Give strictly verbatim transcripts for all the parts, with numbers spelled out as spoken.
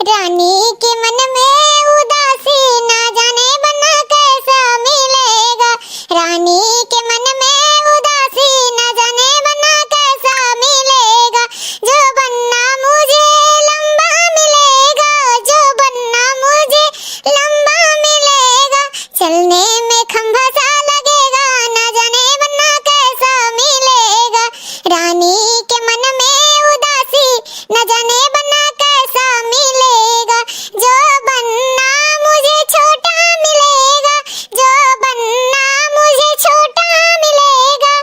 रानी के मन में उदासी, ना जाने बन्ना कैसा मिलेगा। रानी के मन में उदासी, ना जाने बन्ना कैसा मिलेगा। जो बन्ना मुझे लंबा मिलेगा, जो बन्ना मुझे लंबा मिलेगा। चलने में खंभा सा लगेगा, ना जाने बन्ना कैसा मिलेगा। रानी के मन में उदासी, न जाने बन्ना कैसा मिलेगा। जो बन्ना मुझे छोटा मिलेगा, जो बन्ना मुझे छोटा मिलेगा।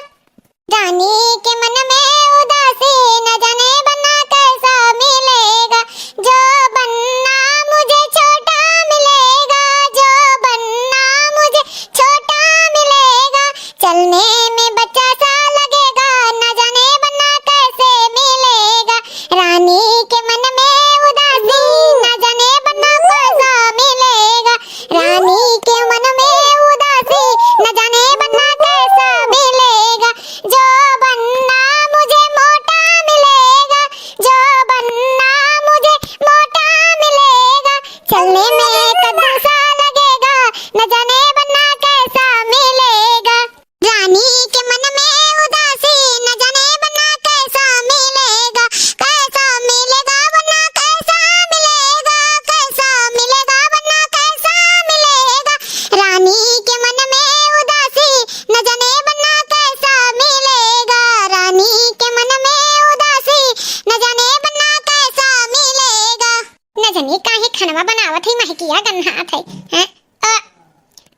रानी के मन में उदासी, न जाने बन्ना कैसा मिलेगा। जो बन्ना मुझे छोटा मिलेगा, जो बन्ना मुझे छोटा मिलेगा। चलने में बच्चा सा लगेगा, न जाने बन्ना कैसे मिलेगा। रानी के मन में उदासी, न जाने बन्ना कैसा मिलेगा। रानी के मन में उदासी, न जाने बन्ना कैसा मिलेगा। जो बन्ना मुझे मोटा मिलेगा, जो बन्ना मुझे मोटा मिलेगा। चलने में कद्दू सा लगेगा, न जाने बन्ना कैसा मिलेगा। रानी के मन में उदासी, न जाने बन्ना कैसा मिलेगा, कैसा मिलेगा बन्ना, कैसा मिलेगा, कैसा मिलेगा बन्ना, कैसा मिलेगा। रानी के मन में उदासी, न जाने बन्ना कैसा मिलेगा। रानी के मन में उदासी, न जाने बन्ना कैसा मिलेगा। न जाने काहे खनवा बनावत है, महकिया गन्हात है, हैं? अ,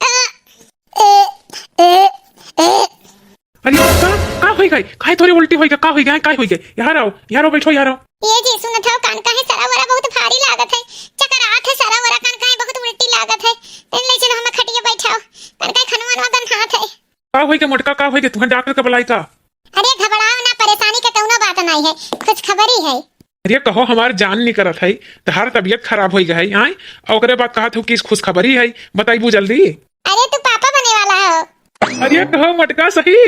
अ, ए, ए, ए। अरे, का, का होई गई? काहे तोरे उल्टी होई गई? का होई गई? काहे होई गई? यहाँ आओ, यहाँ आओ, बैठो, यहाँ आओ। ए जी, सुनत हौ कान, काहे सरा वरा बहुत भारी लागत है, चकरात है सरा वरा कान, काहे बहुत उल्टी लागत है। तनी ले चलो, हमें खटिया बैठाओ कान, काहे खनवा वनवा गन्हात है। का होई गई मोटका, का होई गई? तुम्हें डॉक्टर का बुलाई का? अरे घबराओ ना, परेशानी के कौनो बात नहीं है, खुशखबरी है। अरे कहो, हमार जान निकरत है, तहार तबीयत खराब होई गई है, आय? और ओकरे बाद कहत हो कि खुशखबरी है, बताइबू जल्दी। अरे तू पापा बने वाला हो। अरे कहो मोटका सही,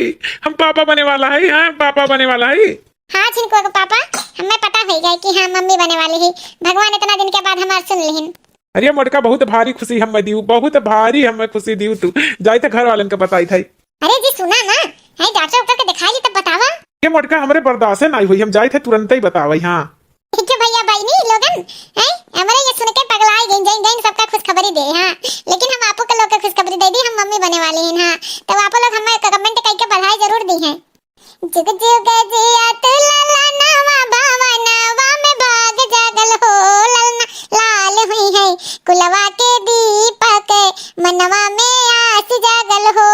हम पापा बने वाला है, हाँ पापा बने वाला है। हाँ छिनको के पापा, हमें पता होई गई कि हाँ मम्मी बने वाली है। भगवान इतना दिन के बाद हमार सुन लिहिन। अरे मोटका बहुत भारी खुशी हमें दियो, बहुत भारी हमें खुशी दियो तू। जाइत है घर वालन के बताइत है। अरे जी सुना ना, है डॉक्टर उक्टर के दिखाई ली तब बतावा। ये मोटका हमरे बर्दाश्त नहीं हुई, हम जाइत है तुरंत ही बतावे, हाँ। ठीक है भैया बहिनी लोगन, हैं? हमरे ये सुन के पगलाई गइन, जइन जइन सबका खुशखबरी दे, हाँ। लेकिन हम आपो के लोग के खुशखबरी दे दी, हम मम्मी बने वाली हैं, हाँ। तो आपो लोग हमें comment करके बधाई जरूर दी हैं। जुग जुग जिया तू ललनवा भवनवा में भाग जागल हो, ललना लाल हुई है कुलवा के दीपक, मनवा में आस जागल हो।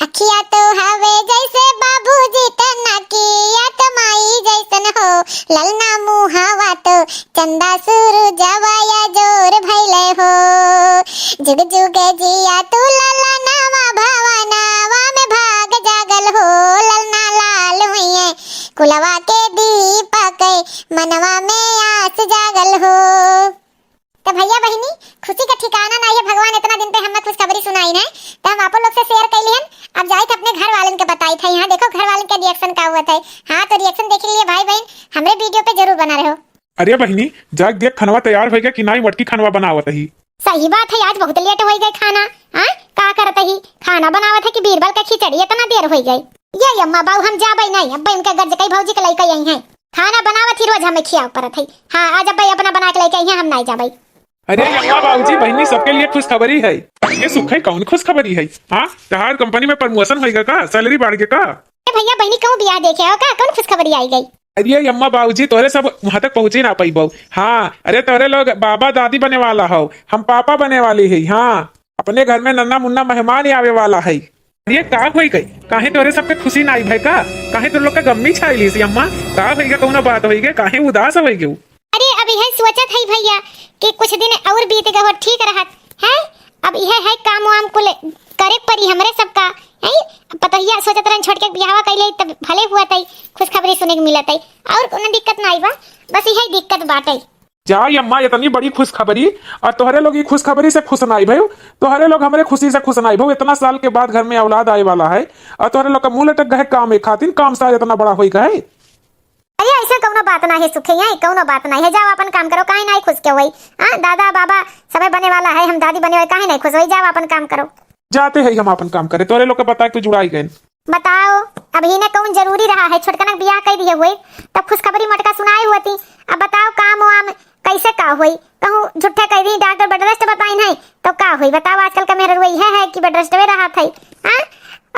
अखिया तो हवे जैसे बाबूजी तना की, या तो माई जैसन हो, ललना मुहावा तो चंदा सुरुजवा या जोर भइले हो। जुग जुग जिया तू ललनवा भवनवा में भाग जागल हो, ललना लाल हुइये कुलवा के दीपक, मनवा में आस जागल हो। तो भैया बहिनी, खुशी का ठिकाना नाई है, भगवान इतना दिन पे हमें खुशखबरी सुनाइन है, तो हम आपो लोग से share कइ लिहन। अब जाइत है अपने घर वालन के बताइत है, यहाँ देखो घर वालन के reaction का हुआ था। हाँ, तो reaction देख लिए भाई बहन, हमरे video पे जरूर बना रहो। अरे बहिनी, जाके देख खनवा तैयार होइगा कि नाई, मोटकी खनवा बनावत ही। सही बात है, आज बहुत late होइ गए खाना। हाँ, का करत ही? खाना बनावत है कि बीरबल के खिचड़ी, इतना देर होइ गए। ये अम्मा बाऊ, हम जाबे नहीं, अब्बे उनके गर्ज कई भौजी के लइके आई हैं। खाना बनावत ही रोज हमें खियाव परत है। हाँ, आज अब्बे अपना बना के लइके आई हैं, हम नहीं जाबे। अरे अम्मा बाबूजी, बहिनी सबके लिए खुशखबरी है। ये सुख है, कौन खुशखबरी है? हाँ, तहार company में promotion होइगा का? Salary बढ़ गया का? ए भैया बहिनी कहूँ बियाह देखे हो का? कौन खुशखबरी आई गई? अरे अम्मा बाबूजी, तोरे सब वहाँ तक पहुँचे ना पाइबो। हाँ, अरे तोरे लोग बाबा दादी बने वाला हो, हम पापा बने वाली है। हाँ, अपने घर में नन्ना मुन्ना मेहमान ही आवे वाला है। अरे का होई गई? काहे तोरे सबके खुशी नाई भय का? काहे तोरे लोग का गम्मी छाई ली सी अम्मा? का होई गया? कौनो बात होई गया? काहे उदास होई गयो? अरे अब यह सोचत है भैया कि कुछ दिन और बीत गए हो, ठीक रहत है। अब यह है काम वाम कुल करे परी हमरे सबका, हैं? पतोहिया सोचत रहन छोट के बियाहवा कइले तब भले हुआ तई, खुशखबरी सुने के मिलत है, और कोनो दिक्कत नाई बा, बस यही दिक्कत बाटे। जा ये अम्मा, इतनी बड़ी खुशखबरी, और तोहरे लोग ई खुशखबरी से खुश नाई भइउ, तोहरे लोग हमरे खुशी से खुश नाई भइउ। इतना साल के बाद घर में औलाद आए वाला है, और तोहरे लोग का मुंह लटक गए काम एक खातिर, काम शायद इतना बड़ा होई गए। अरे ऐसा कौनो बात ना है सुखे, यहाँ कौनो बात ना है, जाओ अपन काम करो, काहे ना खुश के होई। हाँ, दादा, बाबा, सबे बने वाला है, हम दादी बने वाली, काहे नहीं खुश होई? जाओ, आपन काम करो। जाते है हम आपन काम करे, तोरे लोग के बता के जुड़ाई गए। बताओ, अब ही ने कौन जरूरी रहा है, छोटकनक बियाह कइ दिए हुए, तब खुशखबरी मोटका सुनाई हुआ थी। अब बताओ, काम वाम कैसे का होई? कहूँ झूठे कह दी, डॉक्टर bed rest बताइन है, तो का होई? बताओ, आजकल का मेहर वही है, है कि bed rest में रहा था। हाँ,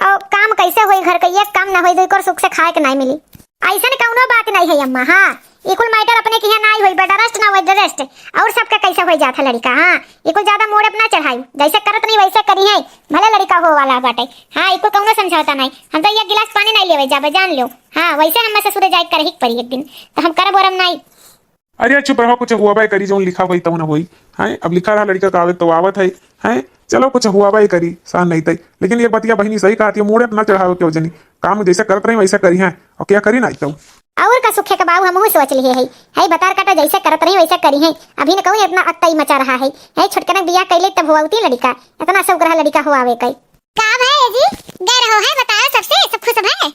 और काम कैसे होई? घर का एक काम ना होई, दो को सुख से खाए के नहीं मिली। ऐसन कौनो बात नहीं है अम्मा। हाँ, ई कुल matter अपने के यहाँ नाई होई, bed rest ना होई, rest। और सबका कैसे होई जात है लड़का? हाँ, ई कुल ज्यादा मूड़ अपना चढ़ाई, जैसे करत नहीं वैसे करी है, भले लड़का हो वाला बाटे। हाँ, ई कुल कौनो समझौता नहीं, हम तो एक गिलास पानी नहीं लेवे जाबे, जान लो। हाँ, वैसे हम ससुरे जाए करे ही पड़ी एक दिन, तो हम करब ओरम नहीं। अरे चुप रहो, कुछ हुआ बाय करी, जौन लिखा होई तौन होई। हैं, अब लिखा रहा लड़का का आवे तो आवत है। हैं, चलो कुछ हुआ बाय करी, सान नहीं तई। लेकिन ये बतिया बहिनी सही कहती है, मूड़े अपना चढ़ावे के वजनी। काम जैसे करत रही वैसे करी हैं, और क्या करी ना तो। और का सुखे के बाबू हमहू सोच लिए है, है बतार काटा जैसे करत रही वैसे करी है। अभी न कहूँ इतना अक्ताई मचा रहा है, है छोटकनक बियाह कैले तब हुआ उती लड़का, इतना सब ग्रह लड़का हुआ आवे कई। का भय है जी, गए रहो है बताओ सबसे, सब खुश भय?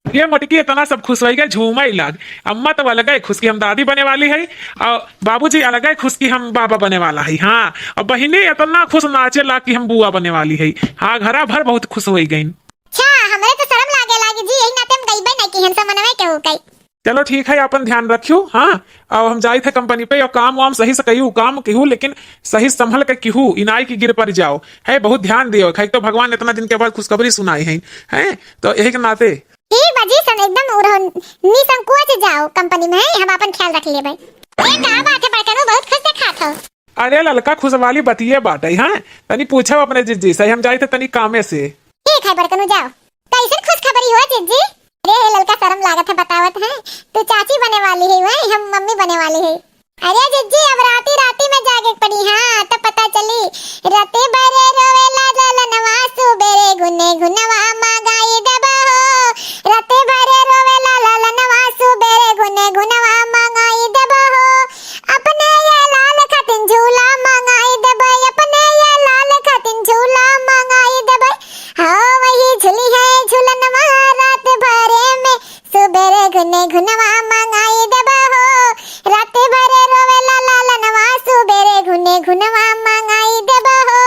ये मटकी इतना सब खुश होई गए, झूमा ही लाग। अम्मा तो अलग है खुश कि हम दादी बने वाली है, और बाबूजी अलग है खुश कि हम बाबा बने वाला है। हाँ, और बहिनी इतना खुश नाचे लाग कि हम बुआ बने वाली है। हाँ, घरा भर बहुत खुश होई गई। अच्छा, हमरे तो शर्म लागे लागी जी, यही नाते हम गईबे नहीं कि हम समनवे के हो गई। चलो ठीक है, अपन ध्यान रखियो। हाँ, अब हम जाई थे कंपनी पे, और काम वाम सही से कहियो, काम किहू, लेकिन सही संभल के किहू, इनाई की गिर पर जाओ। है, बहुत ध्यान दियो, खाई तो भगवान इतना दिन के बाद खुशखबरी सुनाई है, हैं, तो यही के नाते। ठीक बा जी, सन एकदम उरहो, निसंकोच जाओ कंपनी में, हम अपन ख्याल रख लेबै। ए, का बात है बड़कनू, बहुत खुश देखात हो। अरे ललका, खुश वाली बतिये बाटे, हाँ, तनी पूछो अपने जिज्जी से, हम जाई थे तनी कामे से। ठीक है बड़कनू, जाओ। कैसन खुशखबरी हो जिज्जी? अरे हे ललका, शर्म लागत है बतावत है, तू चाची बने वाली है, वही हम मम्मी बने वाली है। अरे जिज्जी, अब राती राती में जागे के पड़ी, हाँ, तब पता चली। राते भरे रोवेला ललनवा, सुबेरे गुने गुनवा मंगाई देबो हो। राते भरे रोवेला ललनवा, सुबेरे गुने गुनवा मंगाई देबो हो। अपने ये लाल खातिन झूला मंगाई देबै, अपने ये लाल खातिन झूला मंगाई देबै। हाँ, वही झूली है झूलनवा रात भरे में, सुबेरे गुने गुनवा मंगाई देबै हो। रात भरे रोवेला लालनवा, सुबेरे गुने गुनवा मंगाई देबै हो।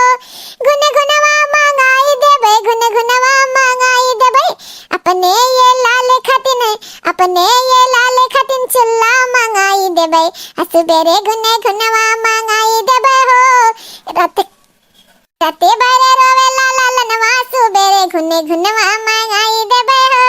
गुने गुनवा मंगाई देबै, गुने गुनवा मंगाई देबै। अपने ये लाल खातिन, अपने ये लाल खातिन चुल्ला मंगाई देबै। आ सुबेरे गुने गुनवा मंगाई देबै हो। रात, राते भरे रोवेला लालनवा, सुबेरे गुने गुनवा मंगाई देबै हो।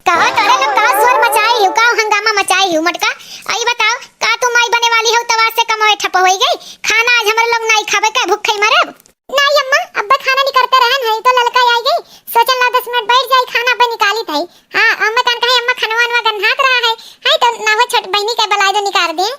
कहो तोरे लोग का शोर मचाई हो, का हंगामा मचाई हो मटका? आई बताओ, का तू माई बने वाली हो, तवा से कमाए ठप होई गई? खाना आज हमरे लोग नाई खाबे का, भूखे मरब। नाई अम्मा, अब्बा खाना निकरते रहन है तो ललका आई गई, सोचन ला दस मिनट बैठ जाई, खाना अब्बा निकाली थाई। हाँ, अम्मा कान कहे, अम्मा खनवा वनवा गन्हात रहा है, है तो ना हो छोट बहनी के बलाई दो निकार दे।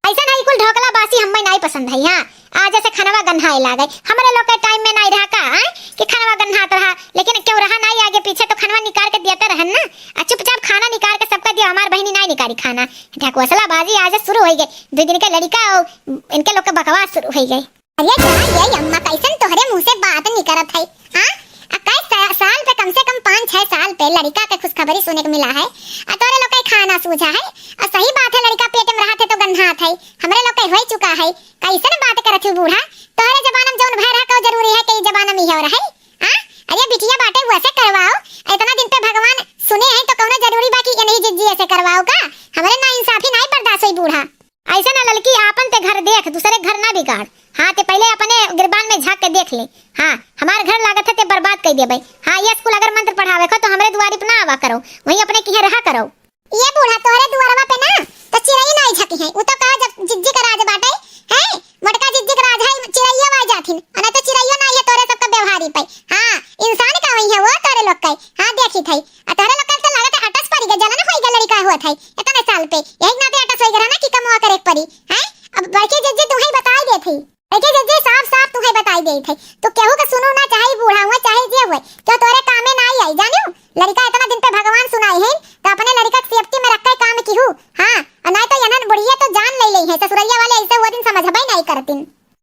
ऐसा नहीं कुल ढोकला बासी हम्मे नाई पसंद है। हाँ, आज ऐसे खनवा गन्हाए लागे, हमरे लोग के टाइम में नाई रहा का, हैं? कि खनवा गन्हात रहा, लेकिन क्यों रहा नाई आगे पीछे तो खनवा निकार के दिया रहन ना। आ चुपचाप खाना निकार के सबका दिया, हमार बहनी नाई निकारी खाना। ढकोसला बाजी आज शुरू हो गई, दो दिन के लड़का और इनके लोग के बकवास शुरू हो गई। अरे जा ये अम्मा, कैसन तोहरे मुंह से बात निकरत है, हाँ? आ कई सा-, साल पे, कम से कम पाँच छह साल पे लड़का के खुशखबरी सुने के मिला है, आ तोहरे लोग के खाना सूझा है। आ सही बात है, लड़का पेट में रहत है तो गन्हात है, हमरे लोग के हो चुका है। कैसन बात करत हो बूढ़ा? तोहरे जमाना में जौन भय रहा, कौ जरूरी है कि ई जमाना में इहो रहे, हाँ? अरे बिटिया बाटे, वैसे करवाओ, इतना दिन पे भगवान सुने हैं तो कौनो जरूरी बा कि ये नहीं जिज्जी ऐसे करवाओ का? हमरे ना इंसाफी नहीं बर्दाश्त हुई बूढ़ा। ऐसे ना ललकी, आपन ते घर देख, दूसरे घर ना बिगाड़। हाँ, ते पहले अपने गिरबान में झांक के देख ले। हाँ, हमार घर लागत है ते बर्बाद कर देबे। हाँ, ये स्कूल अगर मंत्र पढ़ावे को तो हमरे दुआरी पे ना आवा करो, वहीं अपने किहे रहा करो। ये बूढ़ा तोहरे दुआरवा पे ना तो चिरई नाई झकी है, उ तो कहा जब जिज्जी का राज बाटे, हैं? मोटका जिज्जी का राज है, चिरैया आ जाथिन, और ना तो चिरैया नाई है तोहरे सबका व्यवहारी पे। हाँ, इंसान का वही है वो तोहरे लोग का। हाँ, देखी थे, आ तोहरे लोग का तो लागत है अटस पड़ी गए, जलन होई गए लड़का हुआ था इतने साल पे, यही नाते अटस होई गए ना कि कमवा करे के पड़ी, हैं? अब बड़की जिज्जी तुम्हें बताई दे थी, बड़की जिज्जी साफ साफ तुम्हें बताई दे थे, तो केहू के सुनो ना, चाहे बूढ़ा हुआ चाहे जे हुए, क्यों तोहरे कामे ना आई, आई जानियो। लड़का इतना दिन पे भगवान सुनाई है, तो अपने लड़का के सेफ्टी में रख के काम किहू। हाँ, और ना तो यनन बुढ़िया तो जान ले ले है, ससुरैया वाले ऐसे वो दिन समझबे नहीं करतिन।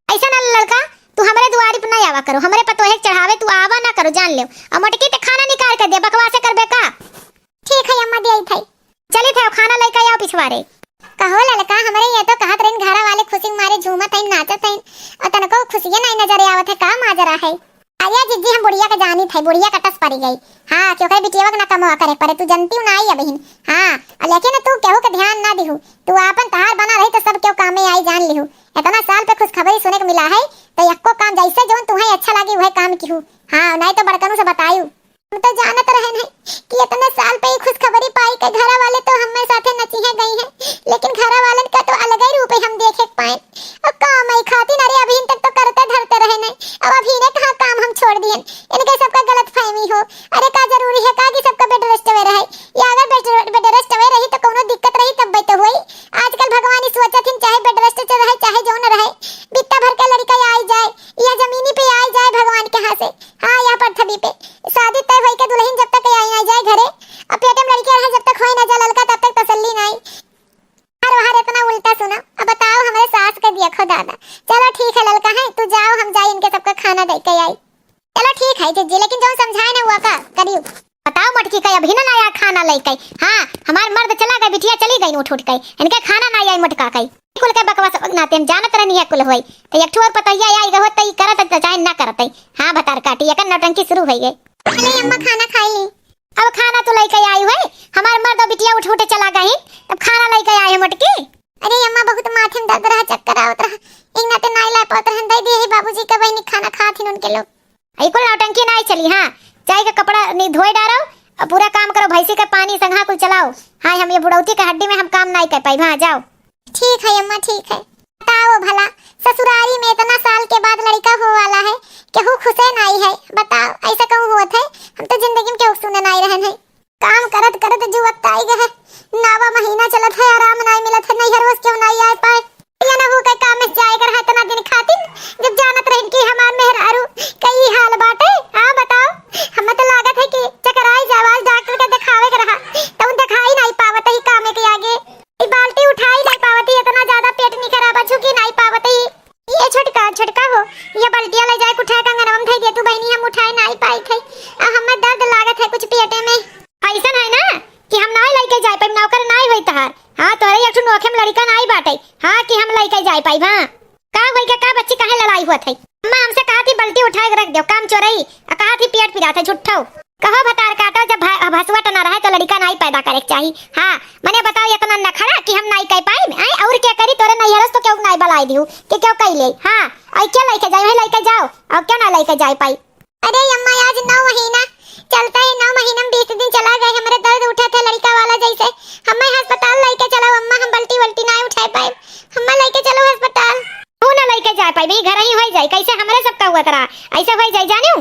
ऐसा ना लड़का, तू हमरे दुआरी पे ना आवा करो, हमरे पतोहे के चढ़ावे तू आवा ना करो, जान ले। और मोटकी ते खाना निकाल के दे, बकवासे करबे का? ठीक है अम्मा, दे आई थाई। चली थे, खाना लेके आओ पिछवारे। कहो ललका, हमरे ये तो कहत रहिन, घरा वाले खुशी के मारे झूमत हइन, नाचत हइन, और तनको खुशिये नाई नजर आवत है, का माजरा है? अरे जिज्जी, हम बुढ़िया के जानित है, बुढ़िया कटस पड़ी गई। हाँ, क्यों करे बिटिया के ना कमवा करे पड़े, तू जनती ना आई अबहिन। हाँ, और लेकिन तू केहू के ध्यान ना दिहू, तू आपन तहार बना रही तो सब केहू कामे आई, जान लिहू। इतना साल पे खुशखबरी सुने के मिला है, तो यक्को काम जैसे जौन तुम्हें अच्छा लागी वह काम किहू। हाँ, नहीं तो बड़कनू से बतायू। हम तो जानत रहन है कि इतने साल पे ही खुशखबरी पाई के घरा वाले तो हमें साथे नचिहे गई हैं, लेकिन घरा वालन का तो अलग ही रूप है हम देखे के पाए। और काम आई खातिर, अरे अभी तक तो करते धरते रहन है, अब अभी ने कहाँ काम हम छोड़ दियन, इनके सबका गलत फहमी हो। अरे का जरूरी है का कि सबका bed rest में रहे, या अगर bed, bed rest में रही तो कोनो दिक्कत रही तब तो होई। आजकल भगवान ही सोचत हिन, चाहे bed rest च रहे चाहे जौन रहे, बित्ता भर के लड़का आई जाए, या जमीनी पे आई जाए भगवान के हाथ से। हाँ, यह पृथ्वी पे शादी तय होई के दुल्हन जब तक आई ना जाए घरे, और पेटे में लड़की रहे जब तक होई ना जाए ललका, तब तक तसल्ली नाई। हर बार इतना उल्टा सुना। अब बताओ, हमारे सास के देखो दादा। चलो ठीक है ललका है, तू जाओ, हम जाए इनके सबका खाना दे के आई। चलो ठीक है जिज्जी, लेकिन जो समझाए ना वो का करियो। बताओ मोटकी का अभी ना आया खाना लेके। हाँ, हमार मर्द चला गए, बिटिया चली गई उठ उठ के, इनके खाना ना आई मोटका के। कुल के बकवास नाते हम जानत रहनी है कुल होई। तो एक ठो और पतोहिया आई गए होत तो ई करत तो चाहे ना करत। हाँ, भतार काटी, एक नौटंकी शुरू हो गई। अरे अम्मा, खाना खाई ली। अब खाना तो लेके आई हुए, हमार मर्द और बिटिया उठ उठ चला गई, तब खाना लेके आई है मोटकी। अरे अम्मा, बहुत माथे में दर्द रहा, चक्कर आवत रहा, एक नाते नाई ला पावत रहन, दे दिए है बाबूजी के, बहनी खाना खात हिन उनके लोग। ई कुल नौटंकी नाई चली। हाँ, जाई के कपड़ा नी धोए डारो, और पूरा काम करो, भैंसी के पानी संघा कुल चलाओ। हाँ, हम ये बुढ़ौती के हड्डी में हम काम नाई कर पाई। हाँ, जाओ। ठीक है अम्मा, ठीक है। बताओ भला, ससुरारी में इतना साल के बाद लड़का हो वाला है, केहू खुशे नाई है? बताओ, ऐसा कहूँ होत है? हम तो जिंदगी में केहू सुने नाई रहन है। काम करत करत जो वक्त आई गए, नवा महीना चलत है, आराम नाई मिलत है, नैहर से क्यों नाई आए पाए? या ना हो के काम में जाए कर है इतना दिन खातिर, जब जानत रहन कि हमार मेहरारू कई हाल बाटे। हाँ बताओ, हमें तो लागत है कि चकराई जावा, डॉक्टर के दिखावे के रहा, तो उन दिखाई नाई पावत ही कामे के आगे। ई बाल्टी उठाई नाई पावत ही, इतना ज्यादा पेट नहीं खराब है, झुकी नाई पावत ही। ये छोटका, छोटका हो, ये बल्टिया ले जाए, उठाए के अंगनवा में धई दे तू बहिनी, हम उठाए नाई पाई थे। आ हमें दर्द लागत है कुछ पेटे में। ऐसन है ना कि हम नाई लेके जाए पाइब, नौकर नाई होई तहार। हाँ, तोरे एक ठो नोखे में लड़का नाई बाटे। हाँ, कि हम लेके जाए पाइब। हाँ, का होई के का बच्ची, काहे लड़ाई हुआ थे? अम्मा हमसे कहा थी बल्टी उठाए के रख दो, काम चोरई, आ कहा थी पेट पिरात है झूठो। कहो भतार काटो, जब भ-, भसुआ टना रहे तो लड़का नाई पैदा करे के चाही। हाँ, मने बताओ, इतना नखरा कि हम नाई कह पाई, आए और क्या करी, तोरे नैहरस तो क्यों नाई बलाई दिहू कि क्यों कह ले? हाँ, आई क्या लेके जाए, वही लेके जाओ, और क्यों ना लेके जाए पाई? अरे अम्मा, आज नौ महीना चलता है, नौ महीना में बीस दिन चला गए, हमरे दर्द उठा था लड़का वाला जैसे, हमें अस्पताल लेके चलो अम्मा, हम बल्टी वल्टी ना उठाए पाए, हमें लेके चलो अस्पताल। तू ना लेके जाए पाई, घर ही हो जाए, कैसे हमरे सबका हुआ तरह ऐसे हो जाए, जानियो?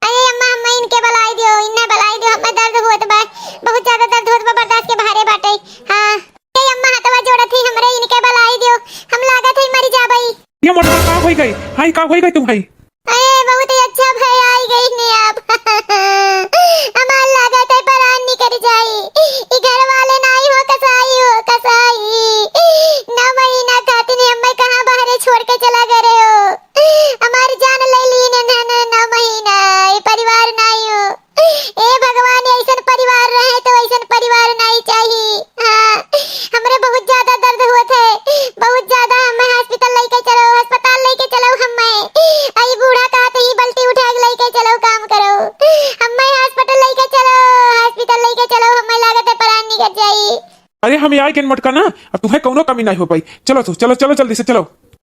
अरे अम्मा, हमें इनके बलाई दियो, इन्हें बलाई दियो, हमें दर्द होत बा, बहुत ज्यादा दर्द होत बा, बर्दाश्त के बाहरे बाटे। हाँ, ए अम्मा, हथवा जोड़त ही, हमरे इनके बलाई दियो, हम लागत है मर जाबई। ये मोटका का होई गई? हाय, का होई गई तुम हाय? अरे, बहुत ही अच्छा भय आई गई ने आप। हमार लागत है परान निकल जाई। ई घर वाले नाई हो कसाई, हो कसाई। नौ महीना खातिर हमें कहाँ बाहरे छोड़ के चला गए रहे हो? हमारी जान ले ली ने, ने, ने, नौ महीना, ये परिवार नाई हो। ए भगवान, ऐसन परिवार रहे तो ऐसन परिवार नाई चाही। हाँ, हमरे बहुत ज्यादा दर्द हुआ थे, बहुत ज्यादा। हमें हॉस्पिटल लेके चलो, अस्पताल लेके चलो हमें। आई बूढ़ा कहते ही बल्टी उठा के लेके चलो, काम करो। हमें हॉस्पिटल लेके चलो, हॉस्पिटल लेके चलो, हमें लागत है परान निकल जाई। अरे हम आए के मोटका ना, अब तुम्हें कौनो कमी नहीं हो पाई। चलो तू, चलो, चलो जल्दी से चलो,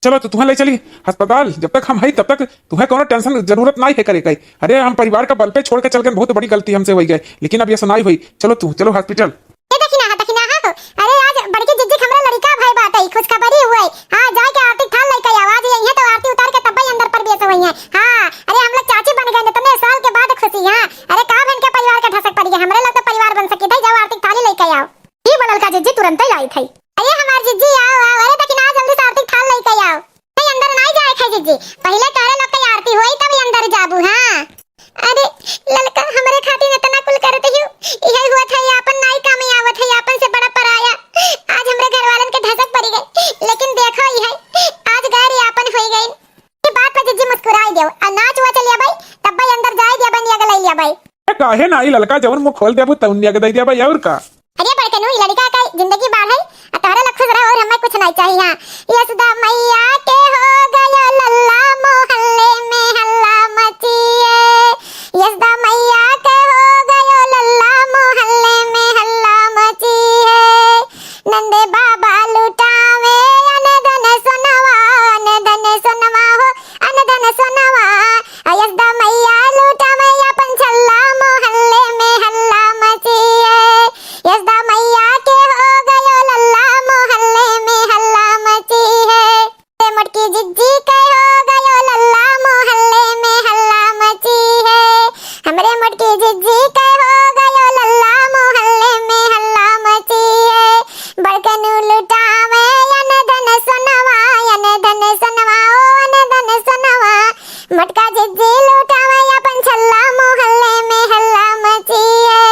चलो तू, तुम्हें ले चली अस्पताल। जब तक हम है तब तक तुम्हें कौनो टेंशन जरूरत नहीं है करे का। अरे हम परिवार का बल पे छोड़ के चल गए, बहुत बड़ी गलती हमसे हो गई, लेकिन अब ये सुनाई हुई। चलो तू, चलो हॉस्पिटल। ए दखिना, दखिना हो। अरे आज बड़की जिज्जी के हमरा लड़का भाई बाटे, खुशखबरी हुए। हाँ, जाए के आरती थाल लेके आओ, आज यही है तो आरती उतार के तब्बे अंदर प्रवेश हुई है। हाँ, अरे हम लोग चाची बन गए इतने साल के बाद खुशी। हाँ, अरे का बहन के परिवार का ढसक पड़ी है, हमरे लोग तो परिवार बन सकी थे, जाओ आरती थाली लेके आओ। ई बोलल का जिज्जी तुरंते आई थई। अरे हमार जिज्जी आओ, आओ, अरे दखिना जल्दी से आरती थाल लेके आओ। नहीं, अंदर नहीं जाए थे जिज्जी, पहले तोरे लोग के आरती होई तब अंदर जाबू। हाँ। अरे ललका, हमरे खातिर इतना कुल करत हियो, इहे हुआ था, ये आपन नाई काम में आवत है, आपन से बड़ा पराया। आज हमरे घर वालन के ढसक पड़ी गई, लेकिन देखो इहे, आज गैर आपन होई गई। ये बात पर जिज्जी मुस्कुराई दियो, आ नाच हुआ चलिया भाई, तब भाई अंदर जाए दिया भाई, निया के ले लिया भाई। ए, काहे नाई ललका, जवन मुंह खोल देबू तउन निया के दे दिया भाई, और का? अरे बड़कनू, ई लड़िका का जिंदगी बाढ़ै, आ तोहरे ला खुश रहो और हमें कुछ नाहीं चाहिए। हाँ, यशोदा मैया के हो गयो लल्ला, मोहल्ले में हल्ला मची है। यशोदा मैया के हो गयो लल्ला, मोहल्ले में हल्ला मची है। नंदे बाबा लुटावे अन धन सोनवा, अन धन सोनवा हो, अन धन सोनवा। आ यशोदा मैया लुटावे अपन छल्ला, मोहल्ले में हल्ला मची है। यशोदा मैया के हो गयो लल्ला, मोहल्ले में हल्ला मची है। रे मोटकी जिज्जी के हो गयो लल्ला, मोहल्ले में हल्ला मची है। हमरे मोटकी जिज्जी के हो गयो लल्ला, मोहल्ले में हल्ला मची है। बड़कनू लुटावे अन धन सोनवा, अन धन सोनवा, ओ अन धन सोनवा। मोटका जिज्जी लुटावे अपन छल्ला, मोहल्ले में हल्ला मची है।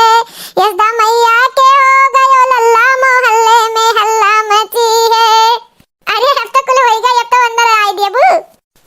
यशोदा मैया के हो गयो लल्ला, मोहल्ले में हल्ला मची है। अरे, अब तो कुल होई गए, अब तो अंदर आए देबू।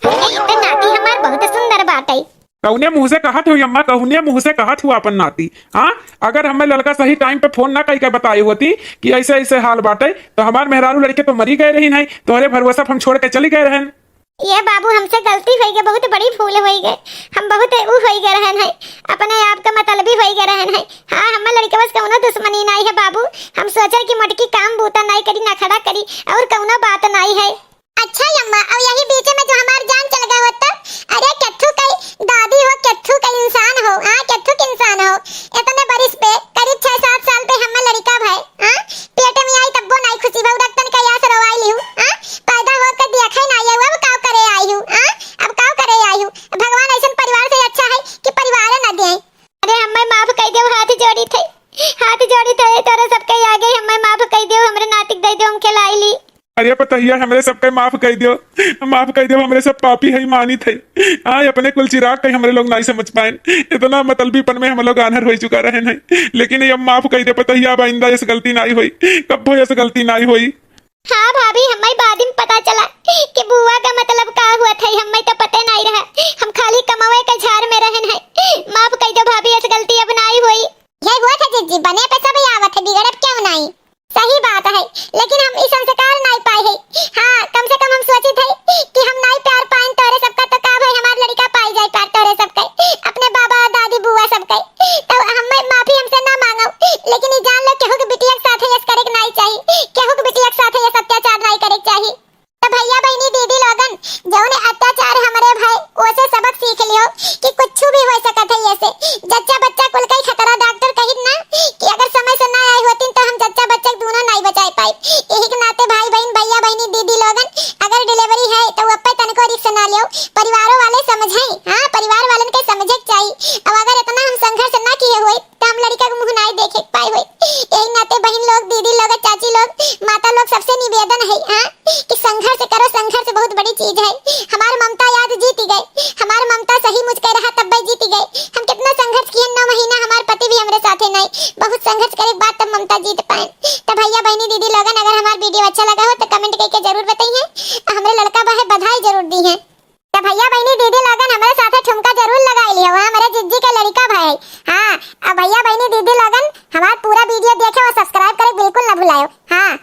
अरे, ई तो नाती हमार बहुत सुंदर बाटै। कौने मुँह से कहत हो अम्मा, कौने मुँह से कहत हो अपन नाती? हाँ, अगर हमें लड़का सही टाइम पे फोन ना कई के बताए होती कि ऐसे ऐसे हाल बाटै, तो हमार मेहरारू लड़के तो मरी गए रही नहीं, तोहरे भरोसा पे हम छोड़ के चली गए रहन। ये बाबू, हमसे गलती होई गई, बहुत बड़ी भूल होई गई, हम बहुत ऊ होई गए रहन है, अपने आप का मतलबी होई गए रहन है। हाँ, हमें लड़के बस कौनो दुश्मनी नाहीं है बाबू, हम सोचे कि मोटकी काम बूता नाहीं करी, नखड़ा करी, और कौनो बात नाहीं है। अच्छा अम्मा, अब यही बीच में जो हमार जान चल गए होत, अरे केथू कई दादी हो, केथू कई इंसान हो, हाँ, केथू के इंसान हो। इतने बरिस पे, करीब छह सात साल पे हमें लड़िका भए, हाँ, पेट में आई तब्बो नाहीं खुशी भए, रतन का यास रोवाई लिहू, हाँ, पैदा होके देखै नाहीं है, अब काव करे आई हूँ, हाँ, अब काव करे आई हूँ। भगवान ऐसन परिवार से अच्छा है कि परिवार न दे। अरे हमें माफ कई देव, हाथ जोड़ी थे, हाथ जोड़ी थे, तोरे सबके आगे हमें माफ कई देव, हमरे नातिक दे देव, हम खेलाई ली। अरे पतहिया, हमरे सबके माफ कई देव, माफ कई देव, हमरे सब पापी है, मानित है। हाँ, अपने कुल चिराग कहीं हमरे लोग नाहीं समझ पाएन। इतना मतलबीपन में हम लोग आन्हर हो चुका रहन है, लेकिन ये अब माफ कई दे पतहिया, अब आइंदा ऐसे गलती नाहीं होई, कब्बो ऐसे गलती नाहीं होई। हाँ भाभी, हमें बाद में पता चला कि बुआ का मतलब का हुआ था, हमें तो पते नाहीं रहा, हम खाली कमावे के झार में रहन है। माफ कई दो भाभी, ऐसे गलती अब नाहीं होई। ये हुआ था जिज्जी, बने पे सब आवत है, बिगड़ब क्यों नाहीं? सही बात है, लेकिन हम ई संस्कार नाहीं पाए है। हाँ, कम से कम हम सोचित है कि हम नाहीं प्यार पाएन तोरे सबका, तो का भाई हमार लड़िका पाई जाए प्यार तोरे सबका, अपने बाबा दादी बुआ सबका। तो हमें माफी हमसे ना मांगो, लेकिन ई जान लो केहू के बिटिया के साथ यस करे के नाहीं चाहिए, केहू के बिटिया के साथ यस अत्याचार नाहीं करे के चाहिए। तो भैया बहिनी दीदी लोगन, जौने अत्याचार हमरे भाई, ओसे सबक सीख लियो कि कुछ भी हो सकत है। ऐसे जच्चा बच्चा कुल का ही खतरा। डॉक्टर कहित ना कि अगर समय से ना आए होतीन तो हम जच्चा बच्चा के दूनो नाहीं बचाए पाए। यही के नाते भाई बहिन, भैया बहिनी दीदी लोगन, अगर डिलीवरी है तो वो पे तनको रिस्क ना लियो, परिवारों वाले समझे। हाँ, परिवार वालन के समझे के चाहिए। अब अगर इतना हम संघर्ष ना किए हुए तो हम लड़िका के मुँह नाहीं देखे के पाए हुए। यही नाते बहिन लोग, दीदी लोग, चाची लोग, माता लोग, सबसे निवेदन है, हाँ, कि संघर्ष करो, संघर्ष बहुत बड़ी चीज है। हमार ममता याद जीत गए, हमार ममता सही मुझ के रहा तब जीत गए। हम कितना संघर्ष किए, नौ महीना हमार पति भी हमरे साथे नहीं, बहुत संघर्ष करे के बाद तब ममता जीत पाए। तो भैया बहिनी दीदी लोगन, अगर हमार वीडियो अच्छा लगा हो तो कमेंट करके जरूर बताइए, हमरे लड़का बहे बधाई जरूर दी है। तो भैया बहिनी दीदी लोगन, हमरे साथे ठुमका जरूर लगाई लियो, हमरे जिज्जी के लड़िका भाई। हाँ, अब भैया बहिनी दीदी लोगन, हमार पूरा वीडियो देखे और सब्सक्राइब करे बिल्कुल ना भुलायो। हाँ।